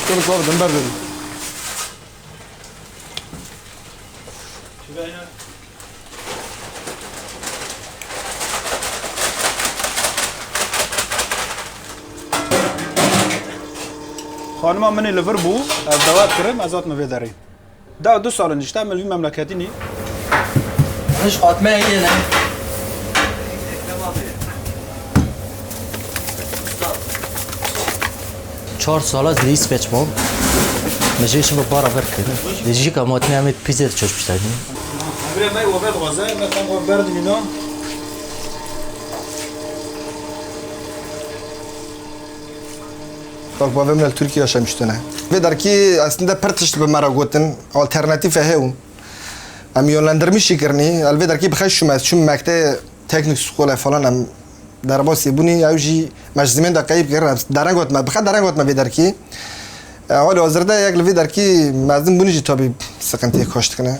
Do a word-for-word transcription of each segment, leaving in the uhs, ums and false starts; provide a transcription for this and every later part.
Dur, dur, dur, dur. Xanima min ê li vir bû, ez dawet kirim, ez hatime vê derê. Deh du sal in, ji te min li vî memleketî nî. Hiç hatime yê ne. Çar sal ez li Îsveç mam. Min jê şiva bara vir kir. Di jî ka matine em ê pîzê de çöş biştayî. Emre me ove dixwaze, me tam ov berdimîna. Bak, bavê min li Tirkiye yaşamıştı ne. Vê derkî aslında pir tişt bi me re gotin. Alternatîfe heye. Em yönlendirmişî kirinî, el vê derkî bi xeş çûm ez, çûm mekte teknik skole falan em derbasî bûnî, ew jî me ji zimên de qeyb kir, em dereng got me, bi xe dereng got me vê derkî. E, halî hazirde yek li vê derkî mezin bûnî jî tabî sıkıntıyê kaş dikine.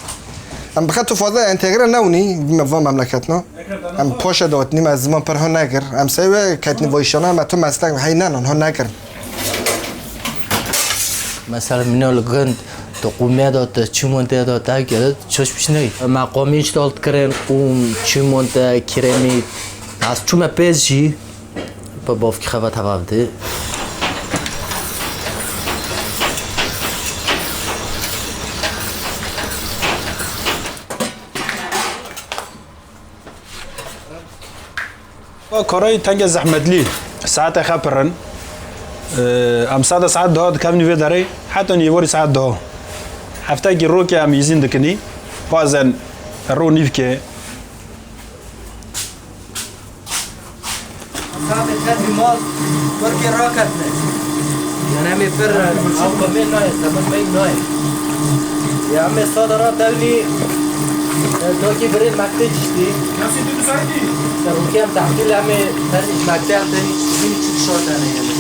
Em bi xe tu fazla entegre nebûnî, me va memleketna. Em paşa de hatnî, me ziman pir hon nekir. Em sey we ketnî vayşana, me tu meslek hey nenan, hon nekirin. Mesela mino li gund, tu qûmê de, tu çimon tê de, te kê de, çöş piş ney. Me qomîç dalt kirin, qûm, çimon te, kiremît. Ez çûme pêz jî, bi bavkî xebat heva bidî. O karayê tenge zehmetlî, saete xe pir in. Ee, em saete saet duha dikevnî vê derê, heta nîvarî saet duha. Heftekî rokê em îzîn dikinî, bazen ro nîvkê. Saetê tevî mal, kurkê raketine. Yani em ê pir, e, avka me nayê, semed me nayê. Ya em ê sada ra tevnî, e, dokî birê mektê ciştî. Nasıl dün müsaitdi? Serokê em tehdîl em ê tevnî mektê em tevnî çi, çi şartene yani.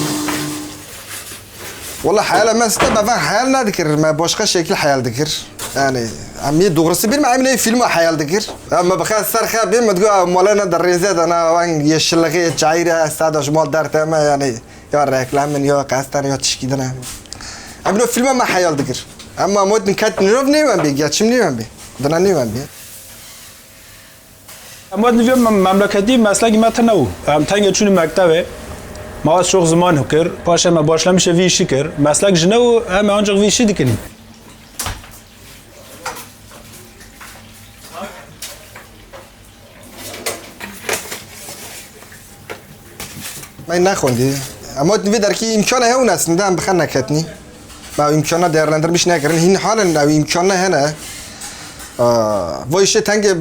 Wala heyala me site me van heyal nedikir, me başka şekil heyal dikir. Yani, em yê doğrusu bilmem, em ne filma heyal dikir. Em me bixwe ser xe bê, me digo, "Mala ne de rêze de ne, wan yeşilliği, çayire, sada ji mal derte me, yani, ya reklam in, ya qestan, ya tişkî dine." Em lo filma me heyal dikir. Ama modin ket nirov nêwen bê, geçim nêwen bê. Dina nêwen bê. Em wet nivê mem-, memleketî meslekî me tune bû. Em tengê çûnî mektevê. Me wet şox ziman kir. Paşê me başlamişê vî işî kir. Meslek ji ne û em ê ancak vî işî dikinî. Me nexwendî. Em wet nivê derkî îmkana hewin aslında em bi xe neketnî. Me ew îmkana değerlendirmiş nekirin. Hîn halen ew îmkana hene. Aa, vo işê tengê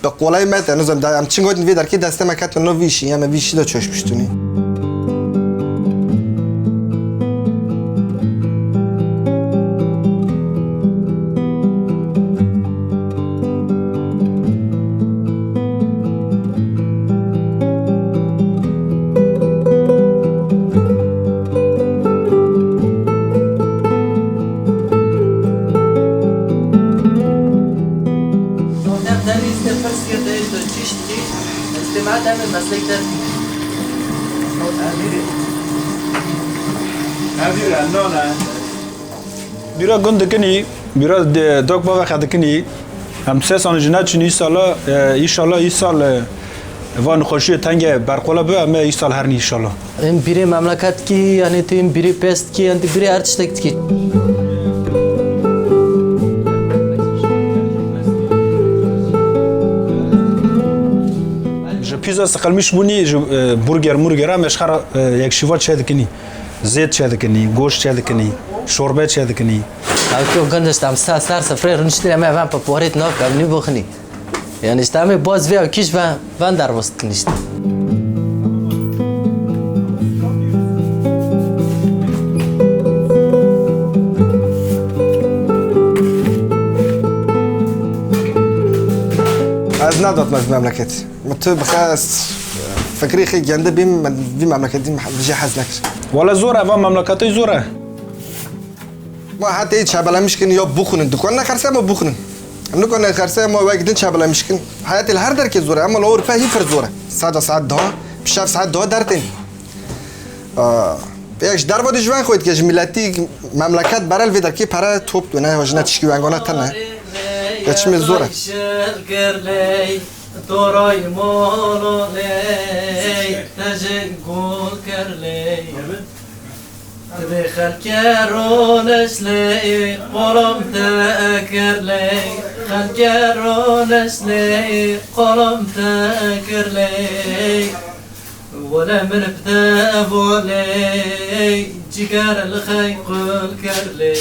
bi kolay me te, nizam da, em çin gotin vê derkê destê me ketin no vîşî, ya me vîşî de çöşmüştünî. Zaten derê işte pirs kir de işte çişt ki, işte madem meslek der. Evire. Evire, no, ne. Bîra gund dikinî, bîra de-, dok bavê xwe dikinî. Em sê sal ji neçin îsala, e, îşala îsal, e, va nexweşiyê tenge berqola bi, em ê îsal herinî îşala. Em bîrê memleket kî, yani tu em bîrê pest kî, yani tu bîrê her tiştek dikî. Ji pîza siqilmiş bûnî, ji, e, burger murger, em ji xwe re, e, yek şîva çê dikinî. Zêt çê dikinî, goşt çê dikinî, şorbe çê dikinî. Ew kî gund işte em ser, ser sifrê rûniştîne me van paporêt nav, em nî boxinî. Yani işte em ê baz vê ew kîş ve van derbas dikin işte. Ez nadatme vî memleketî. Tu bixwe ez fikrê xê gende bîm, min vî memleketî jê hez nekir. Wele zor e, va memleketê zor e. Ma hetê çebelemiş kin ya bixwînin. Dikon ne xerse ma bixwînin. Nikon ne xerse ma wek din çebelemiş kin. Heyetê li her derkê zor e, ama li Ewropa hî pir zor e. Saeta saet daha, bi şev saet daha dertên. Aa, Pê ji derva dî ji wen xwe dike, ji miletî memleket berel vê derkê pere top dune, jine tişkî wengana tene. Ya çimê zor e. Doray molo lê, tejin gul ker lê. Divê xelke roneş lê, qolam te ker lê. Xelke roneş lê, qolam te ker lê. Wele min bi te volê, ciger li xey qul ker lê.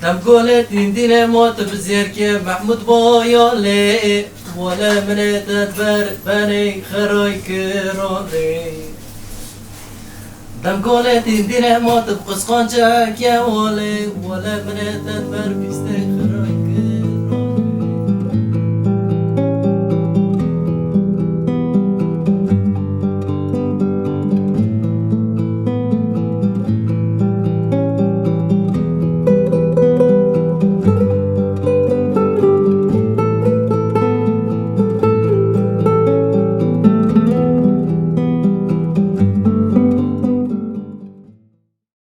Dem golê tîndînê mot bi zêrkê Mehmûd boyo lê. Wele minê te ber benê xeroy kiro lê. Dem golê tîndînê mot bi qisqanceke wolê. Wele minê te ber bîstê